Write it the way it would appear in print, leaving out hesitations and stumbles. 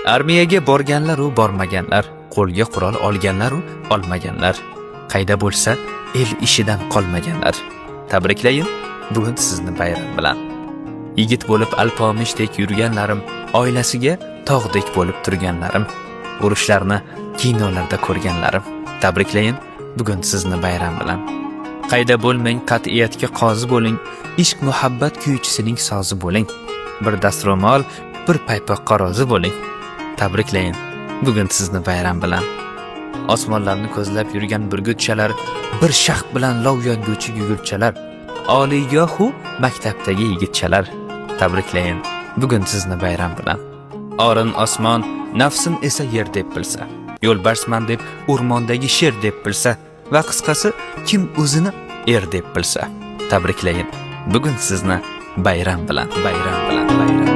Armiyaga borganlar u bormaganlar, qo'lga qurol olganlar u olmaganlar, qayda bo'lsa el ishidan qolmaganlar. Tabriklayin bugun sizni bayram bilan. Yigit bo'lib alpomishdek yurganlarim, oilasiga tog'dek bo'lib turganlarim, urushlarni kinolarda ko'rganlarim. Tabriklayin bugun sizni bayram bilan. Qayda bo'lmang, qat'iyatga qozi bo'ling, ishq muhabbat kuychisining sozi bo'ling. Bir dastro'mol, bir paypoqqa rozi bo'ling. Tabriklayin bugun sizni bayram bilan. Osmonlarni ko'zlab yurgan burgutchalar, bir shaxt bilan lov yonguvchi gugurtchalar, oliygohu maktabdagi yigitchalar. Tabriklayin bugun sizni bayram bilan. Orin osmon, nafsin esa yer deb bilsa, yo'lbarsman deb o'rmondagi sher deb bilsa va qisqasi kim o'zini er deb bilsa. Tabriklayin bugun sizni bayram bilan, bayram bilan, bayram.